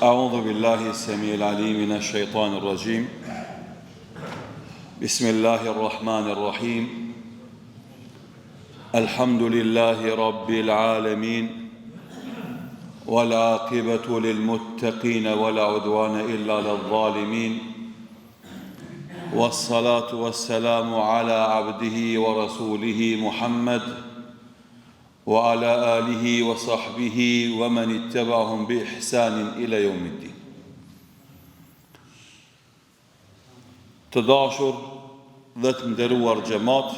أعوذ بالله السميع العليم من الشيطان الرجيم بسم الله الرحمن الرحيم الحمد لله رب العالمين والعاقبة للمتقين ولا عدوان إلا للظالمين والصلاة والسلام على عبده ورسوله محمد وعلى آله وصحبه ومن اتبعهم بإحسان إلى يوم الدين Të dashur dhe të nderuar xhemat,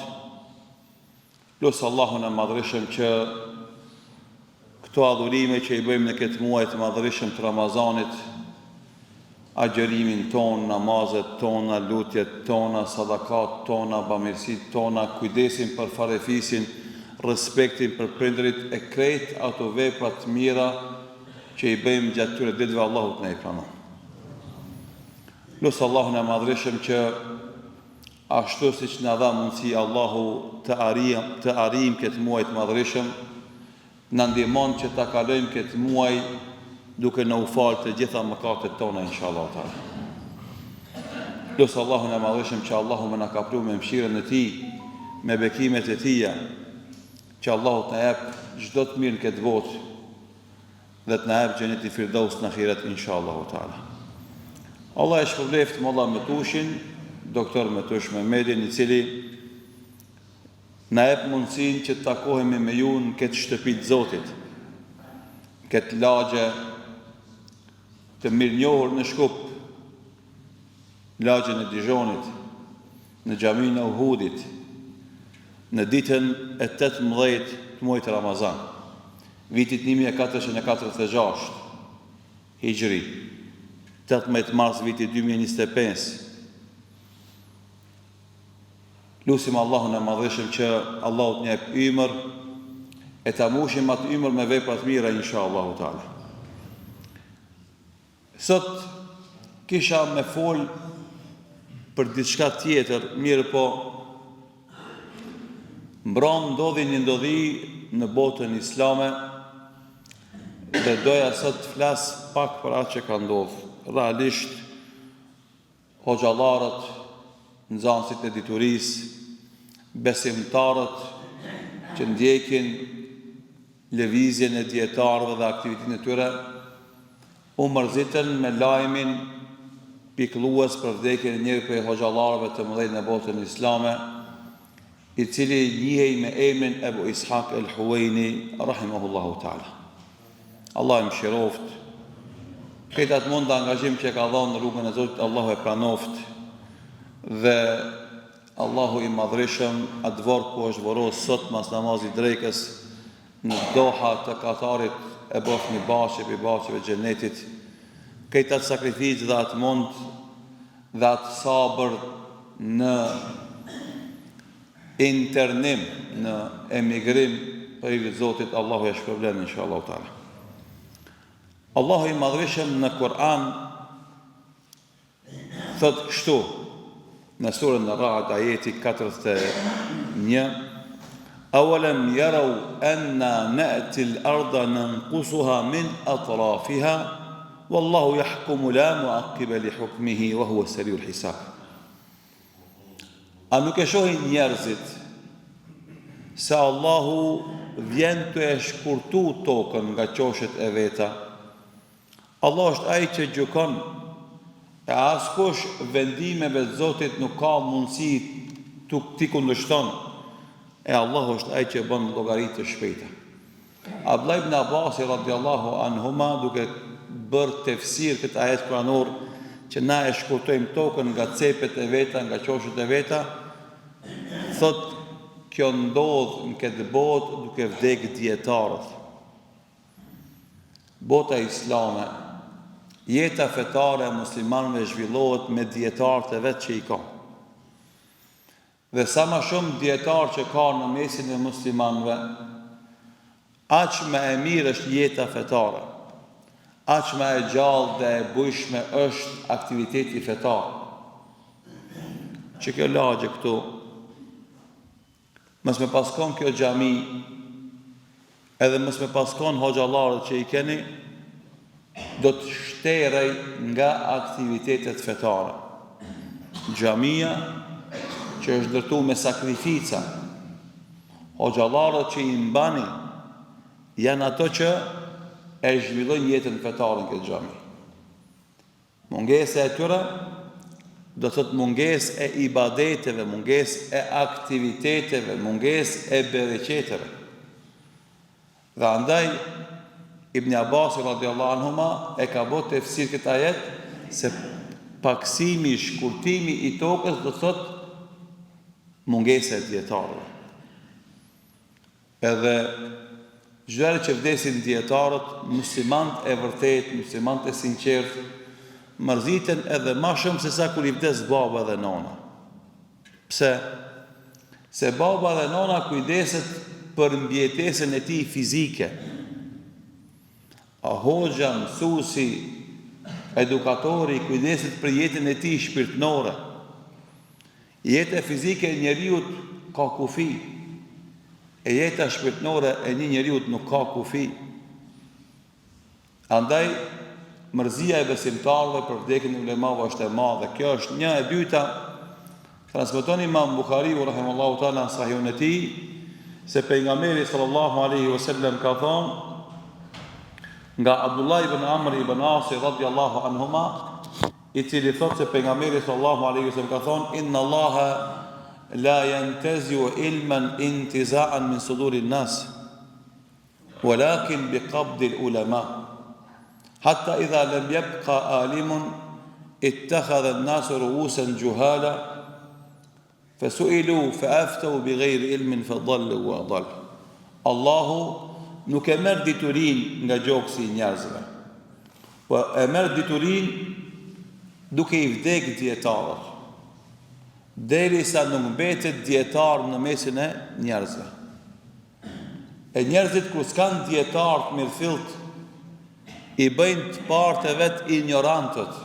lus Allahun e Madhërishëm që këto adhurime që i bëjmë në këtë muaj të madhërishëm të Ramazanit, agjërimin tonë, namazet tona, lutjet tona, sadakat tona, bamirësitë tona, kujdesin për farefisin, respektin për prindërit e krejt ato vepra të mira që i bëjmë gjatë këtyre ditëve Allahu të na i pranon. Lus Allahun e Madhërishëm që ashtu siç na dha mundësi Allahu të arrijmë të arrijmë këtë muaj të madhërishëm, na ndihmon që ta kalojmë këtë muaj duke na u falë të gjitha mëkatet tona inshallah taala. Lus Allahun e Madhërishëm që Allahu me na kaplu me mëshirën e Tij, me bekimet e Tija, që Allahu të na jep çdo të mirë në këtë botë, dhe të na jep xhenetin Firdaus në ahiret inshallahu teala. Allah e shpërbleftë Molla Metushin, doktor Metush Mehmedin, i cili na jep mundësinë që të takohemi me ju në këtë shtëpi të Zotit, në këtë lagje të mirënjohur në Shkup, lagjen e Dizhonit, në xhaminë e Uhudit, në ditën e 18 të muajit Ramazan, vitit 1446, Hixhri, 18 mars vitit 2025. Lusim Allahun e Madhërishëm që Allahu të na jep ymër e ta mushim atë ymër me vepra të mira inshallahu teala. Sot kisha me fol për diçka tjetër, mirëpo mbram ndodhi një ndodhi në botën islame dhe doja sot të flas pak për atë që ka ndodhur. Realisht hoxhallarët, nxënësit e diturisë, besimtarët që ndjekin lëvizjen e dijetarëve dhe aktivitetin e tyre, u mërzitën me lajmin pikëllues për vdekjen e njërit prej hoxhallarëve të mëdhenj në botën islame, i cili njihej me emrin Ebu Ishak el-Huwejni, rahimahullahu ta'ala. Allahu e mëshiroftë. Krejt atë mund dhe angazhim që e ka dhënë në rrugën e Zotit, Allahu e pranoftë. Dhe Allahu i madhërishëm atë vorr ku është vorros sot mas namazit drekës në Doha të Katarit e bëftë një bahçe prej bahçeve xhenetit. Krejt atë sakrificë dhe atë mund dhe atë sabër në internim në emigrim për hir të Zotit Allahu ja shpërblen inshallah taala. Allahu i madhërishëm në Kur'an Thotë kështu në surën Ar-Ra'd ajeti 41 Awalam yaraw anna na'ti al-ardha nanqusuha min atrafiha wallahu yahkumu la mu'aqqiba li hukmihi wa huwa sari'ul hisab. A nuk e shohin njerëzit se Allahu vjen tu e shkurtu tokën nga qoshet e veta Allah është Ai që gjykon, e askush vendimeve të Zotit nuk ka mundësi t'i kundërshton, e Allahu është Ai që bën llogari të shpejta. Abdullah ibn Abbasi radiallahu anhuma duke bërë tefsir këtë ajet kuranor që na e shkurtojmë tokën nga cepet e veta, nga qoshet e veta, thotë kjo ndodh në këtë botë duke vdek dijetarët. Bota islame, jeta fetare e muslimanëve zhvillohet me dijetarët e vet që i ka. Dhe sa ma shumë dijetarë që ka në mesin e muslimanëve, aq më e mirë është jeta fetare, aq më e gjallë dhe e bujshme është aktiviteti fetar. Që kjo lagje këtu, Mos me pas kon kjo xhami, edhe mos me pas kon hoxhallarët që i keni, do të shterej nga aktivitetet fetare. Xhamia që është ndërtu me sakrifica, hoxhallarët që i mbani janë ato që e zhvillojnë jetën fetare në këtë xhami. Mungesa e tyre do të thotë mungesë e ibadeteve, mungesë e aktiviteteve, mungesë e bereqeteve. Dhe andaj Ibn Abbasi radiallahu anhuma e ka bo tefsir këtë ajet se paksimi, shkurtimi i tokës do të thotë mungesa e dijetarëve. Edhe çdo herë që vdesin dijetarët, muslimanët e vërtetë, muslimanët e sinqertë, mërziten edhe ma shumë se sa kur i vdes baba dhe nona. Pse? Se baba dhe nona kujdeset për mbijetesën e tij fizike. A hoxha, mësuesi, edukatori kujdeset për jetën e tij shpirtnore. Jeta fizike e njeriut ka kufi, e jeta shpirtnore e një njeriut nuk ka kufi. Andaj, mërzia e besimtarëve për vdekjen e ulemave është e madhe. Kjo është një e dyta, transmeton Imam Buhariu rahimahullahu taala në Sahihun e tij se pejgamberi sallallahu alaihi wasallam ka thonë nga Abdullah ibn Amr ibn Asi radiallahu anhuma i cili thotë se pejgamberi sallallahu alaihi wasallam ka thonë inna Allaha la yantazi'u ilman intiza'an min suduri nas walakin bi qabdi al-ulama hatta idha lam yabqa alimun ittakhadha an-nas ru'usan juhala Fesuilu feafteu bi ghairi ilmin fedallu wa adallu. Allahu nuk e merr diturinë nga gjoksi i njerëzve, po e merr diturinë duke i vdek dijetarët, derisa nuk mbetet dijetar në mesin e njerëzve. E njerëzit kur s'kanë dijetarë të mirëfilltë, i bëjnë të parët e vet injorantët.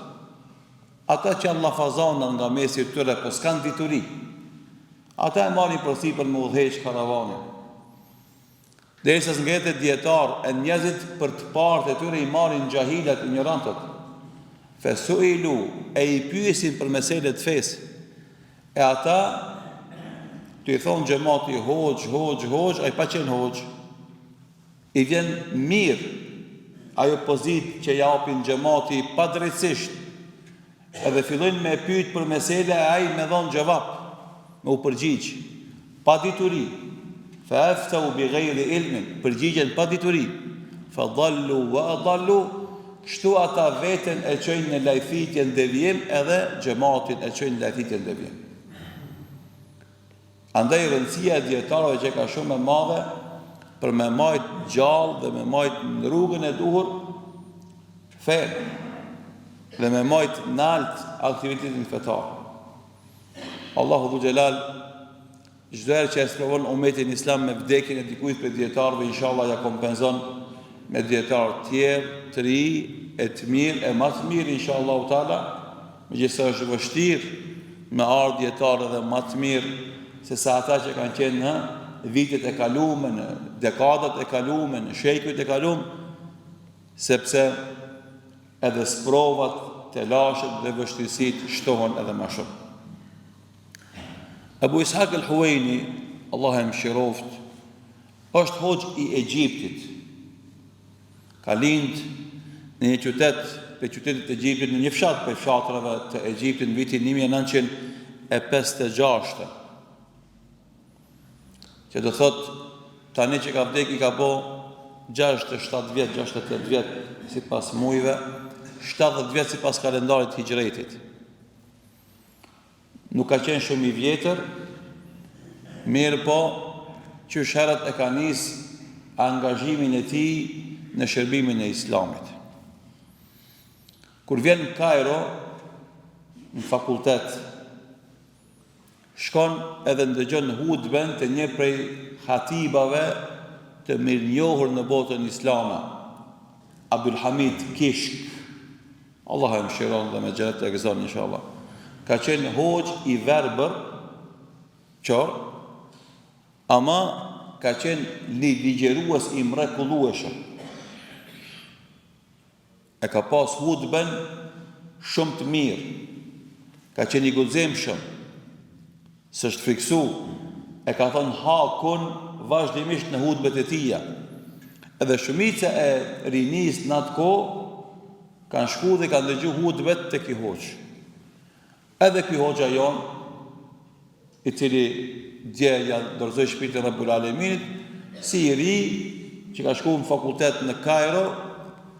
Ata që janë llafazana nga mesi i tyre po s'kanë dituri, ata e marrin përsipër me udhëheq karavanin. Derisa s'ngelet dijetar, e njerëzit për të parët e tyre i marrin xhahilat, injorantët. Fesuilu, e i pyesin për mesele të fesë. E ata, tu i thonë xhemati hoxhë, hoxhë, hoxhë, ai pa qenë hoxhë. I vjen mirë ajo pozitë që japin xhemati padrejtësisht edhe fillojnë me e pyet për mesele e ai me dhon xhevap, me u përgjigj pa dituri, fe efteu bi ghairi ilmin, përgjigjen pa dituri, fe dallu wa adallu, kështu ata veten e çojnë në lajthitje në devijim edhe xhematin e çojnë në lajthitje në devijim. Andaj rëndësia e dijetarëve qenka shumë e madhe për me majt gjallë dhe me majt në rrugën e duhur fenë dhe me majt nalt aktivitetin fetar. Allahu Dhul Xhelal çdo herë që e sprovon umetin islam me vdekjen e dikujt prej dijetarëve inshallah ja kompenzon me dijetarë tjerë të ri e të mirë e ma të mirë inshallah teala Megjithëse është vështirë me ardhë dijetarë edhe ma të mirë se sa ata që kanë qenë në vitet e kalume, në dekadat e kalume, në shekujt e kalum, sepse edhe sprovat, telashet dhe vështirësitë shtohen edhe ma shumë. Ebu Ishak el Huejni, Allahu e mëshiroftë, është hoxhë i Egjiptit, Ka lind në një qytet prej qytetit të Egjiptit, në një fshat prej fshatrave të Egjiptit në vitin 1956. Që do thotë tani që ka vdek i ka bo 67 vjet, 68 vjet sipas mujve, 70 vjet sipas kalendarit hixhretit. Nuk ka qenë shumë i vjetër, mirëpo qysh herët e ka nis angazhimin e tij në shërbimin e Islamit. Kur vjen në Kajro, në fakultet, shkon edhe ndëgjon hutben të një prej hatibave të mirënjohur në botën islame, Abdulhamid Kishk, Allahu e mëshiron dhe me xhenet e gëzon inshallah. Ka qenë hoxhë i verbër, qorr, ama ka qenë një ligjërues i mrekullueshëm. E ka pas hutben shumë të mirë, ka qenë i guximshëm, s'është frikësu, e ka thënë hakun vazhdimisht në hutbet e tija. Edhe shumica e rinisë në atë kohë kanë shku dhe kanë dëgju hutbet te ky hoxhë. Edhe ky hoxha jonë, i cili dje ja dorëzoi shpirtin Rabbul Aleminit, si i ri që ka shku në fakultet në Kajro,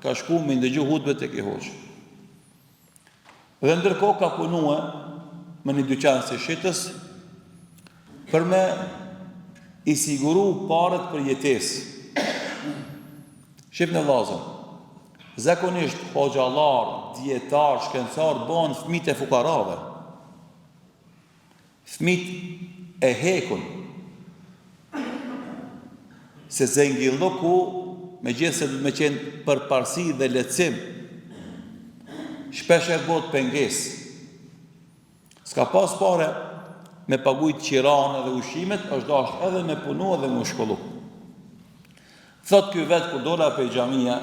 ka shku me ndëgju hutbet te ky hoxhë. Dhe ndërkohë ka punue me një dyqan si shitës për me i siguru paret për jetesë. Shifni vllazën, zakonisht hoxhallar, dijetar, shkencar bëhen fëmijët e fukarave. Fëmijët e hekun. Se zengillëku, megjithëse duhet me qenë përparësi dhe lehtësim, shpeshherë bëhet pengesë. S'ka pas pare me pagujt qiranë edhe ushqimet, është dashtë edhe me punu edhe me u shkollu. Thot ky vetë kur dola prej xhamia,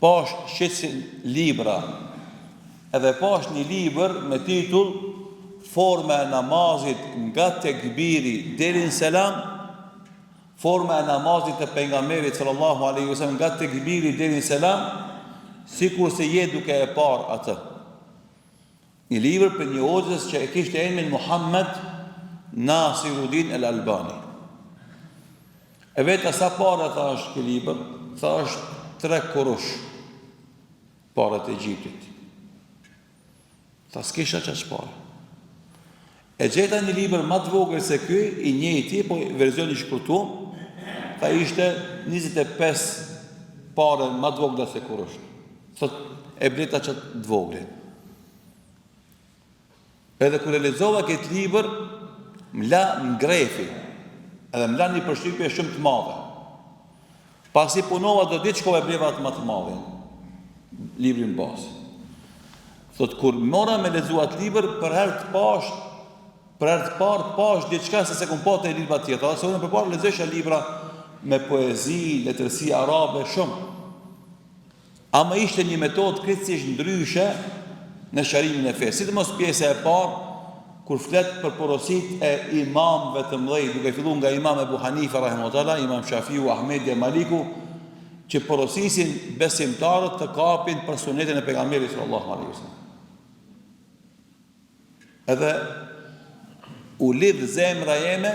pash shitsin libra, edhe pash një libër me titull Forma e namazit nga tekbiri deri në selam, forma e namazit të pejgamberit sallallahu alaihi wasallam nga tekbiri deri në selam, sikurse je duke e parë atë. Një libër prej një hoxhës që e kishte emrin Muhammed Nasiruddin El Albani. E veta sa pare tha është ky libër, tha është tre kurush paret e Egjiptit. Tha s'kisha qaq pare. E gjeta një libër ma të vogël se ky, i njëjti, po verzion i shkurtum, tha ishte 25 pare ma të vogla se kurush. Thot, e bleta qat të voglin. Edhe kur e lexova këtë libër, më la ngrefi, edhe më la një përshtypje shumë të madhe. Pasi punova do ditë shkova e bleva atë ma të madhin, librin bazë. Thot, kur mora me lexu atë libër, për herë të pash, për herë të parë pash diçka se s'e kom pa te libra tjera, se unë përpara lexojsha libra me poezi, letërsi arabe, shumë. Ama ishte një metodë krejtësisht ndryshe në sqarimin e fesë, sidomos pjesa e parë kur flet për porositë e imamëve të mëdhenj, duke filluar nga Imam Ebu Hanife rahimahullahu teala, Imam Shafiu, Ahmedi e Maliku, që porosisin besimtarët të kapin për sunetin e pejgamberit sallallahu alaihi wasallam. Edhe u lidh zemra jeme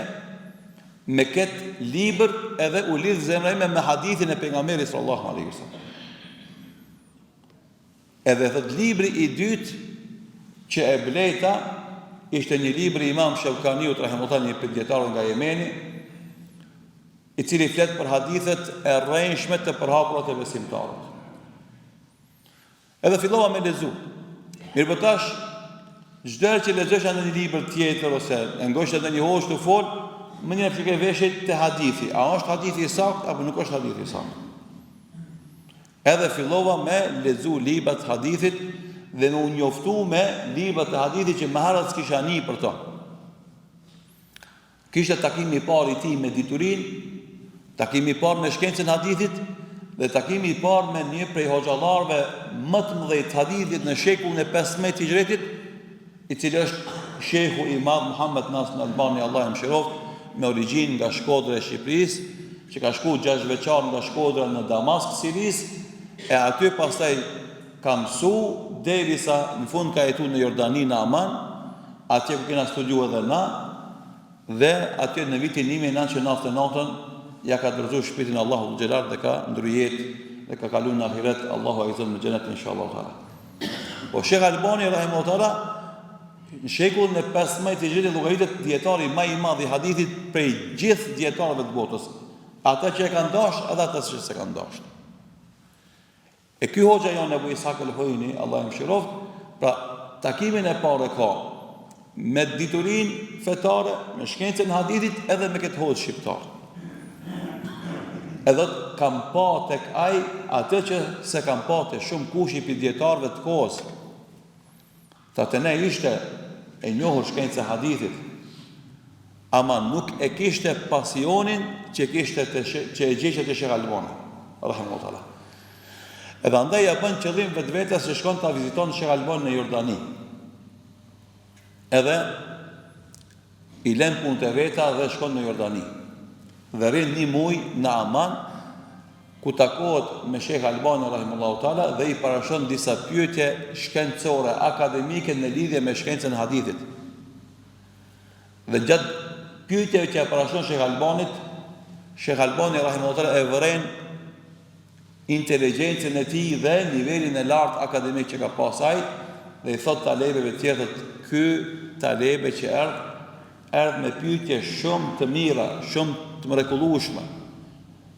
me këtë libër edhe u lidh zemra jeme me hadithin e pejgamberit sallallahu alaihi wasallam. Edhe thot libri i dytë që e bleta ishte një libër i Imam Shevkaniut rahimahullah një prej dijetarëve nga Jemeni, i cili flet për hadithet e rrejshme të përhapura te besimtarët. Edhe fillova me lexu. Mirëpo tash, çdo herë që lexojsha ndonjë libër tjetër ose e ngojsha ndonjë hoxhë tu fol, menjëherë shkojke veshi te hadithi. A është hadithi i saktë apo nuk është hadithi i saktë? Edhe fillova me lexu librat e hadithit dhe me u njoftu me librat e hadithit që më herët s'kisha ni për to. Ky ishte takimi i parë i tij me diturinë, takimi i parë me shkencën e hadithit dhe takimi i parë me një prej hoxhallarëve më të mëdhenj të hadithit në shekullin e 15 të hixhretit, i cili është shehu i madh Muhammed Nasir Albani, Allahu e mëshiroftë, me origjinë nga Shkodra e Shqipërisë, që ka shku 6 vjeçar nga Shkodra në Damask të Sirisë, e aty pastaj ka mësu derisa në fund ka jetu në Jordani në Aman, atje ku kena studiu edhe na, dhe atje në vitin 1999 ja ka dorëzu shpirtin Allahut xhelal dhe ka ndrru jetë dhe ka kalu në ahiret Allahu e gëzon me xhenet inshallah taala. Po Sheh Albani rahimahullah taala në shekullin e 15 hixhrit llogaritet dijetari ma i madh i hadithit prej gjithë dijetarëve të botës. Ata që e kanë dashur edhe ata që s'e kanë dashur. E ky hoxha jonë Ebu Ishak el Huini, Allahu e mëshiroftë, pra takimin e parë e ka me diturinë fetare, me shkencën e hadithit edhe me këtë hoxhë shqiptar. Edhe kam pa tek ai atë që s'e kam pa te shumë kushi prej dijetarëve të kohës. Tha te ne ishte e njohur shkenca e hadithit, ama nuk e kishte pasionin që kishte te që e gjeja te Sheh Albani, rahimahullah taala. Edhe andaj ja bën qëllim vetvetes që shkon ta viziton Sheh Albanin në Jordani. Edhe i len punët e veta dhe shkon në Jordani. Dhe rrin një muj në Aman, ku takohet me Sheh Albanin rahimullahu taala dhe i parashtron disa pyetje shkencore akademike në lidhje me shkencën e hadithit. Dhe gjatë pyetjeve që ia parashtron Sheh Albanit, Sheh Albani rahimullahu taala e vëren inteligjencën e tij dhe nivelin e lartë akademik që ka pas ai dhe i thot talebeve të tjerë thot ky talebe që erdh erdh me pyetje shumë të mira, shumë të mrekullueshme,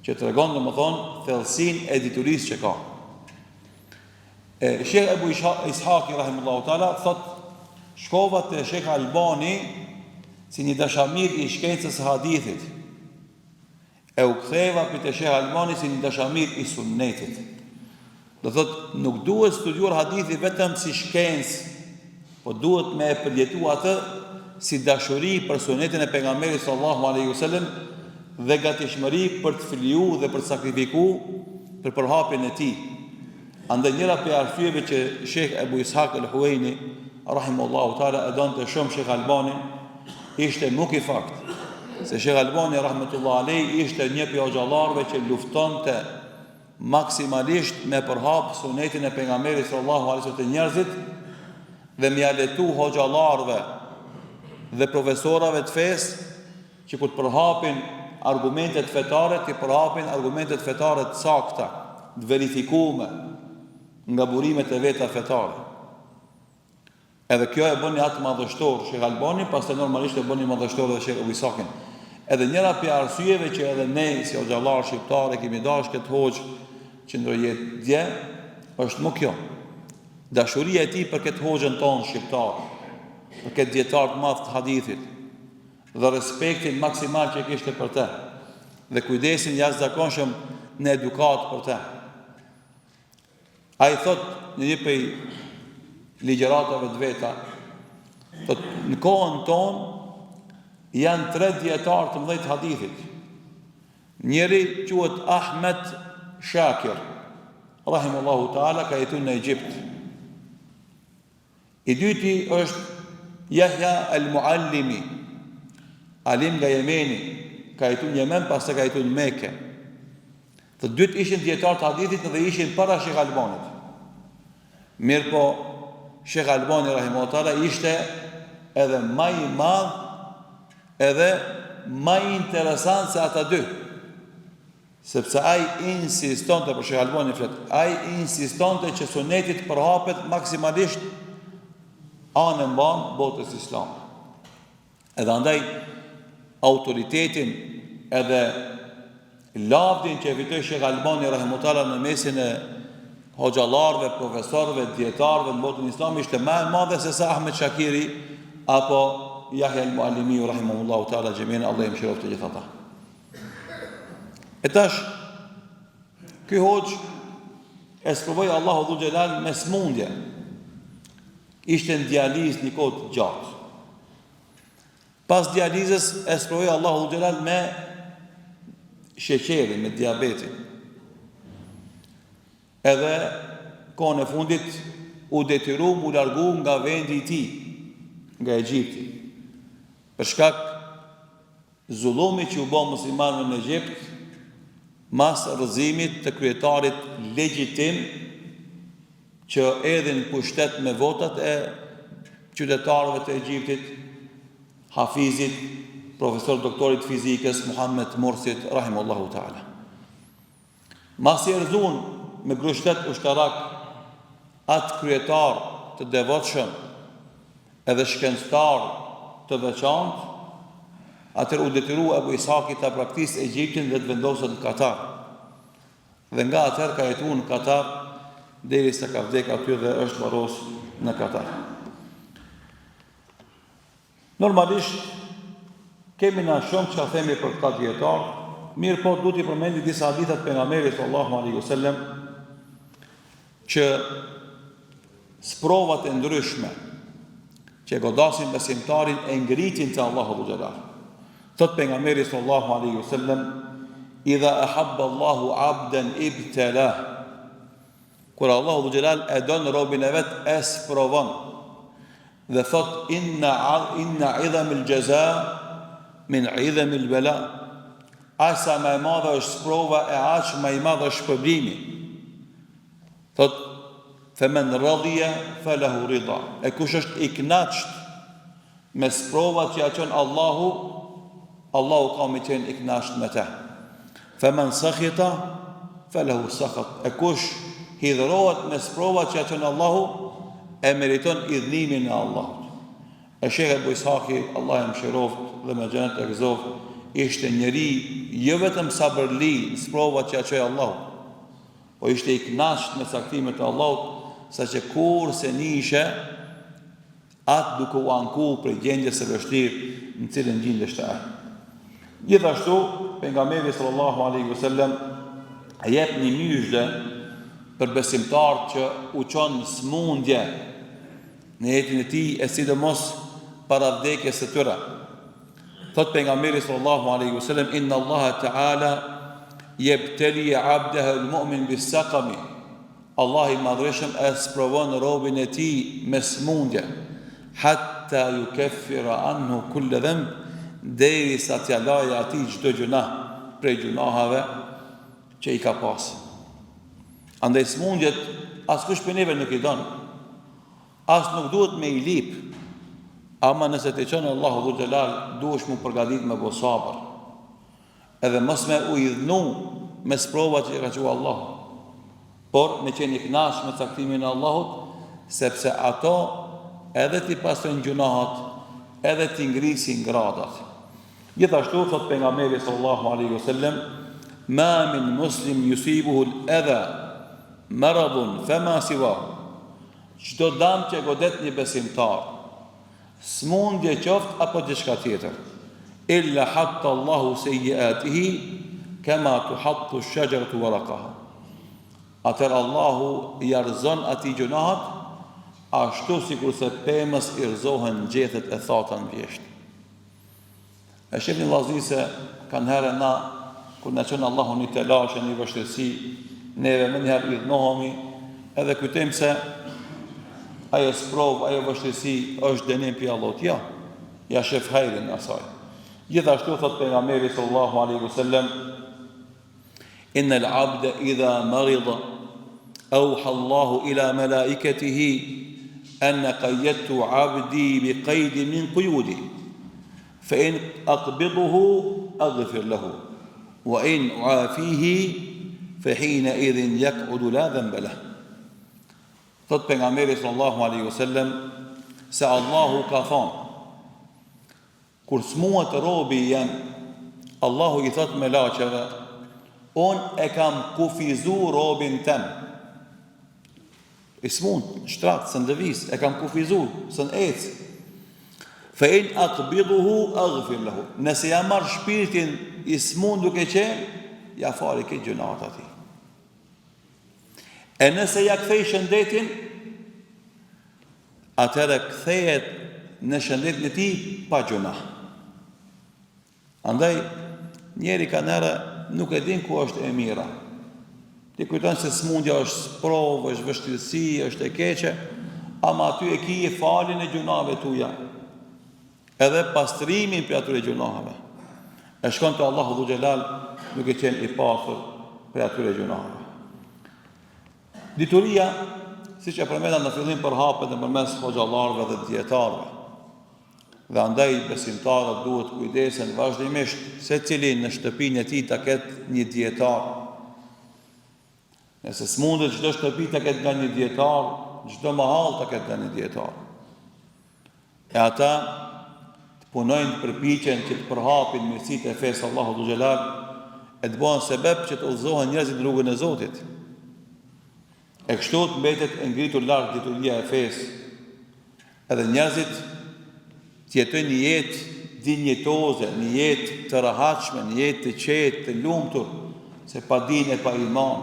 që tregon domethënë thellësinë e diturisë që ka. E Sheh Ebu Ishaki rahimullahu taala thot shkova te Sheh Albani si një dashamir i shkencës së hadithit. E u ktheva prej te Sheh Albani si një dashamir i sunnetit. Do thot nuk duhet studiuar hadithi vetëm si shkencë, po duhet me e përjetu atë si dashuri për sunnetin e pejgamberit sallallahu alaihi wasallam dhe gatishmëri për të fliju dhe për të sakrifiku për përhapjen e tij. Andaj njëra prej arsyeve që Shejh Ebu Ishak el-Huejni rahimullahu taala e donte shumë Shejh Albanin ishte mu ky fakt se Shejh Albani rahmetullah alejh ishte një prej hoxhallarëve që luftonte maksimalisht me përhap sunetin e pejgamberit sallallahu alaihi wasallam te njerëzit dhe me ia lehtu hoxhallarëve dhe profesorave të fesë që kur të përhapin argumentet fetare, t'i përhapin argumentet fetare të sakta, të verifikume nga burimet e veta fetare. Edhe kjo e bëni atë madhështor Sheh Albani, pastaj normalisht e bëni madhështor edhe Sheh Ebu Isakin. Edhe njëra prej arsyeve që edhe ne si hoxhallarë shqiptarë e kemi dashur këtë hoxhë që ndroi jetë dje, është mu kjo. Dashuria e tij për këtë hoxhën tonë shqiptar, për këtë dietar të madh të hadithit, dhe respektin maksimal që kishte për të dhe kujdesin jashtëzakonshëm në edukatë për të. Ai thot në një prej ligjëratave të veta, thot në kohën tonë janë tre dijetarë të mëdhenj të hadithit. Njëri quhet Ahmed Shakir, rahimullahu taala, ka jetuar në Egjipt. I dyti është Jahja el-Muallimi, alim nga Jemeni, ka jetu në Jemen, pastaj ka jetu në Mekë. Të dytë ishin dijetarë të hadithit dhe ishin para Shejh Albanit. Mirëpo, Shejh Albani rahimahullahu taala ishte edhe ma i madh, edhe ma interesant se ata dy. Sepse ai insistonte, për Shejh Albanin flet, ai insistonte që suneti të përhapet maksimalisht anë e mbanë botës islame. Edhe andaj autoritetin edhe lavdin që e fitoi Shejh Albani rahimahullahu taala në mesin e hoxhallarëve, profesorëve, dijetarëve në botën islame ishte më e madhe se sa Ahmed Shakiri apo Jahja el-Muallimiu rahimahullahu taala xhemian Allahu i mëshiroftë të gjithë ata. E tash, ky hoxhë e sprovoi Allahu dhul xhelal me smundje. Ishte në dializë një kohë të gjatë. Pas dializës e sprovoi Allahu dhul xhelal me sheqerin, me diabetin. Edhe kohën e fundit u detyru m'u largu nga vendi i tij, nga Egjipti. Për shkak Zullumi që u bë muslimanëve në Egjipt mas rrëzimit të kryetarit legjitim që erdhi në pushtet me votat e qytetarëve të Egjiptit, Hafizit, profesor doktorit të fizikës Muhammed Mursit rahimullahu taala. Masi e rrëzun me grushtet ushtarak atë kryetar të devotshëm edhe shkencëtar të veçantë, atëherë u detyrua Ebu Ishaki ta braktisë Egjiptin dhe të vendoset në Katar. Dhe nga atëherë ka jetuar në Katar derisa ka vdek aty dhe është varros në Katar. Normalisht kemi na shumë çka themi për këta dijetarë, mirëpo du t'i përmendi disa hadithe të pejgamberit sallallahu alaihi wasallam që sprovat e ndryshme që e godasin besimtarin e ngritin te Allahu dhul xhelal. Thot pejgamberi sallallahu alaihi wasallam idha ahabba Allahu abdan ibtala. Kur Allahu dhul xhelal e don robin e vet e sprovon dhe thot inna inna idhamil jaza min idhamil bela. Aq sa më e madhe është sprova e aq më i madh është shpërblimi. Thot femen radhiya falahu rida. E kush është i kënaqt Me sprovat që ja çon Allahu, Allahu ka me qenë i kënaqt me te. Fe men sakhita, fe lehu sakhat. E kush hidhrohet me sprovat që ja çon Allahu, e meriton idhnimin e Allahut. E Shejh Ebu Ishaki, Allahu e mëshiroftë dhe me xhenet e gëzoftë, ishte njeri jo vetëm sabërli në sprovat që ja çoi Allahu, po ishte i kënaqt me caktimet e Allahut, saqë kurrë s'e nishe Atë duke u anku prej gjendjes së vështirë në cilën gjindeshte ai. Gjithashtu, pejgamberi sallallahu alaihi wasallam e jep një myzhde për besimtarët që u çon smundje në jetën e tij e sidomos para vdekjes së tyre. Thot pejgamberi sallallahu alaihi wasallam inna Allaha ta'ala yabtali 'abdahu al-mu'min bis-saqami Allahu i Madhërishëm e sprovon robin e Tij me sëmundje, hatta yukeffira anhu kulle dhenb, derisa t'ia lajë atij çdo gjynah prej gjynaheve që i ka pasë. Andaj sëmundjet askush prej neve nuk i don, as nuk duhet me i lip, ama nëse t'i çon Allahu dhul xhelal, duhesh m'u përgatit me bo sabër. Edhe mos me u idhnu me sprovat që i ka çu Allahu, por me qenë i kënaqur me caktimin e Allahut, sepse ato edhe t'i pastrojnë gjynahet, edhe t'i ngrisin gradat. Gjithashtu thot pejgamberi sallallahu alaihi wasallam, "Ma min muslim yusibuhu al-adha maradun fama siwahu." Çdo dam që godet një besimtar, Smundje qoftë apo diçka tjetër. Illa hatta Allahu seyyiatihi kema tuhattu ash-shajaratu waraqaha. Atëherë Allahu ia rrëzon atij gjynahet ashtu sikurse pemës i rrëzohen gjethet e thata në vjeshtë. E shihni vllazni se kanëherë na kur na çon Allahu një telashe, një vështirësi, neve menjëherë idhnohemi edhe kujtojmë se ajo sprovë, ajo vështirësi është dënim prej Allahut. Jo, ja shef hajrin asaj. Gjithashtu thot pejgamberi sallallahu alaihi wasallam Inna al-abda idha marida awha Allahu ila malaikatihi an qayyadtu 'abdi bi qaydin min quyudi fa in aqbiduhu aghfir lahu wa in uafihi fa hina idhin yaq'udu la dhanba lah. Thot pejgamberi sallallahu alaihi wasallam se Allahu ka thonë Kur smuhet robi jem, Allahu i thotë melaqeve, Unë e kam kufizu robin tem. I smunt, në shtrat, s'un lëviz, e kam kufizu, s'un ec. Fe in akbiduhu agfir lehu. Nëse ja marr shpirtin i smunt duke qenë, ja fali krejt gjynahet atij. E nëse ja kthej shëndetin, atëherë kthehet në shëndetin e tij pa gjynah. Andaj njeri kanëherë nuk e din ku është e mira. Ti kujton se smundja është sprovë, është vështirësi, është e keqe, ama aty e ki faljen e gjynaheve tuja. Edhe pastrimin prej atyre gjynaheve. E shkon te Allahu dhul xhelal duke qenë i pastër prej atyre gjynaheve. Dituria, siç e përmenda në fillim përhapet nëpërmes hoxhallarëve dhe dijetarëve. Dhe andaj besimtarët duhet të kujdesen vazhdimisht secili në shtëpinë e tij ta ketë një dijetar. Nëse s'mundet çdo shtëpi ta ketë nga një dijetar, çdo mahallë ta ketë nga një dijetar. E ata të punojnë të përpiqen që të përhapin mirësitë e fesë Allahu dhul xhelal e të bëhen sebeb që të udhëzohen njerëzit në rrugën e Zotit. E kështu të mbetet e ngritur lart dituria e fesë. Edhe njerëzit të jetojnë një jetë dinjitoze, një jetë të rehatshme, një jetë të qetë, të lumtur, se pa din e pa iman.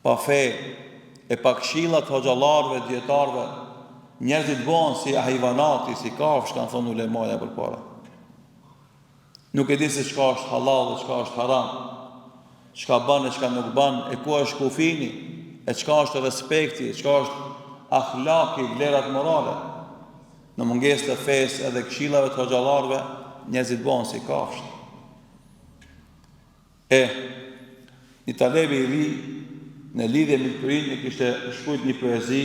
Pa fe e pa këshilla të hoxhallarëve, dijetarëve, njerëzit bëhen si hajvanati, si kafshë, kanë thënë ulemaja përpara. Nuk e di se çka është hallall dhe çka është haram, çka ban e çka nuk ban, e ku është kufini. e çka është respekti, e çka është ahlaki, vlerat morale. Në mungesë të fesë edhe këshillave të hoxhallarëve, njerëzit bëhen si kafshët. E, një talebe i ri në lidhje me diturinë e kishte shkrujt një poezi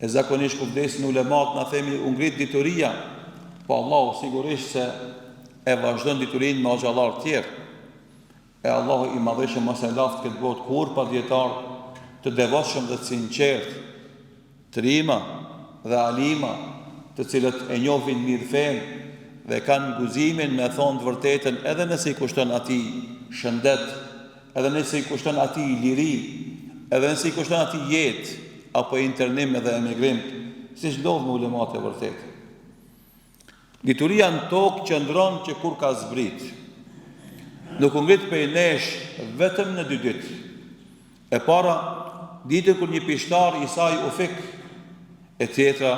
e zakonisht kur vdesin ulemat na themi u ngrit dituria, po Allahu sigurisht se e vazhdon diturinë me hoxhallarë tjerë. E Allahu i madhërishëm mos e laftë këtë botë kurrë pa dijetarë të devotshëm dhe të sinqertë, trima dhe alima, të cilët e njohin mirë fenë dhe kanë guximin me thonë të vërtetën edhe nëse i kushton atij shëndet, edhe nëse i kushton atij liri, edhe nëse i kushton atij jetë apo internim edhe emigrim, siç ndodh me ulemat e vërtetë. Dituria në tokë qëndron që kur ka zbrit. Nuk u ngrit prej nesh vetëm në dy ditë. E para, ditën kur një pishtar i saj u fik, e tjetra,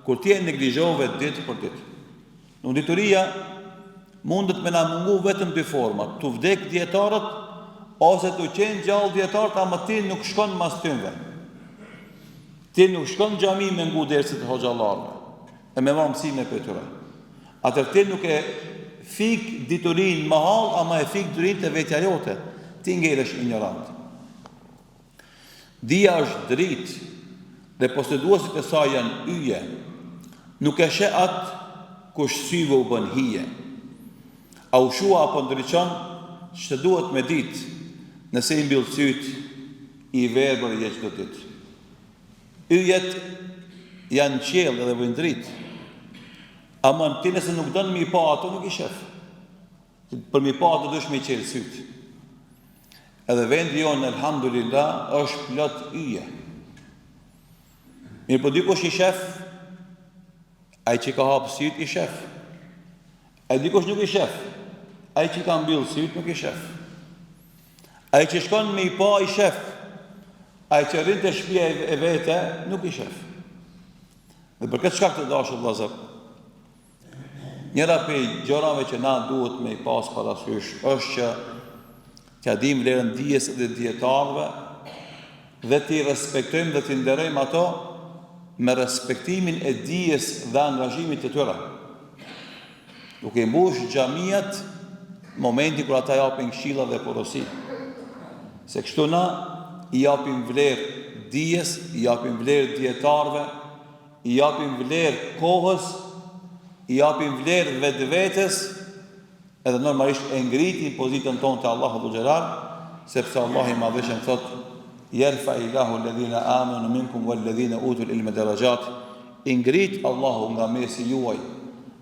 kur ti e neglizhove ditë për ditë. Në dituria mundet me na mungu vetëm dy forma, tu vdek dijetarët ose tu qenë gjallë dijetarët ama ti nuk shkon mas tynve. Ti nuk shkon në xhami me ngu derset e hoxhallarëve. E me marrë mësime prej tyre. Atëherë ti nuk e fik diturinë mahallë, ama e fik diturinë te vetja jote. Ti ngelesh injorant. Dija është dritë dhe poseduesit e saj janë yje. Nuk e sheh atë kush syve u bën hije. A u shua apo ndriçon, ç'të duhet me ditë, nëse i mbyll sytë, i verbër je çdo ditë. Yjet janë në qiell edhe bëjnë dritë. Ama ti nëse nuk don me i pa ato nuk i shef. Për me i pa ato duhesh me i çel sytë. Edhe vendi jonë elhamdulillah është plot yje. Mirëpo dikush i shef, ai që ka hap sytë i shef. E dikush nuk i shef. Ai që ka mbyll sytë nuk i shef. Ai që shkon me i pa i shef. Ai që rrin te shpia e vete nuk i shef. Dhe për këtë shkak të dashur vëllazër, njëra prej gjërave që na duhet me i pas parasysh është që t'ia dimë vlerën dijes dhe dijetarëve dhe t'i respektojmë dhe t'i nderojmë ato me respektimin e dijes dhe angazhimit të tyre. Duke i mbush xhamiat momentin kur ata japin këshilla dhe porosi. Se kështu na i japim vlerë dijes, i japim vlerë dijetarëve, i japim vlerë kohës, i japim vlerë vetvetes, edhe normalisht e ngritim pozitën tonë te Allahu dhul xhelal, sepse Allahu i Madhërishëm thotë Jerfa'illahu alladhina amanu minkum walladhina utul ilma darajat, i ngrit Allahu nga mesi juaj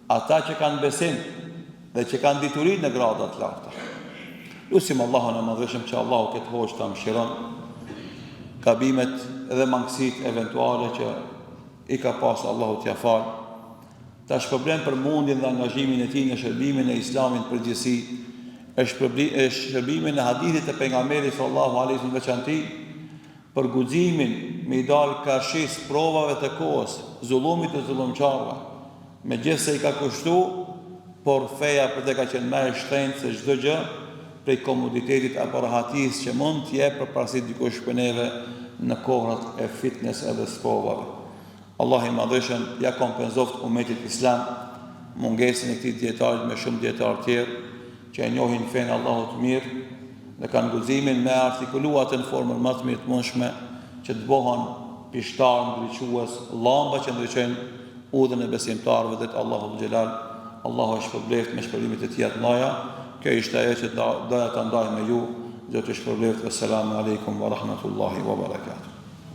ata që kanë besim dhe që kanë dituri në grada të larta. Lusim Allahun e Madhërishëm që Allahu këtë hoxhë ta mëshiron gabimet dhe mangësitë eventuale që i ka pas Allahu t'ia fal, ta shpërblen për mundin dhe angazhimin e tij në shërbimin e Islamit në përgjithësi, e shërbimin e hadithit të pejgamberit sallallahu alaihi wasallam në veçanti, për guximin me i dalë karshi sprovave të kohës, zullumit të zullumqarëve, megjithëse i ka kushtu, por feja për të ka qenë më e shtrenjtë se çdo gjë prej komoditetit apo rahatisë që mund të jep përparësi dikush prej neve në kohërat e fitnes edhe sprovave. Allahu i Madhërishëm ja kompenzoftë umetit islam mungesën e këtij dijetarit me shumë dijetarë tjerë që e njohin fenë e Allahut mirë dhe kanë guximin me artikulu atë në formën më të mirë të mundshme që të bëhen pishtarë ndriçues, llamba që ndriçojnë udhën e besimtarëve drejt Allahut xhelal. Allahu e shpërbleftë me shpërblimet e tija të mëdha. Kjo ishte ajo që doja ta ndaj me ju. Zoti ju shpërbleftë. Esselamu alejkum wa rahmetullahi wa barakatuh.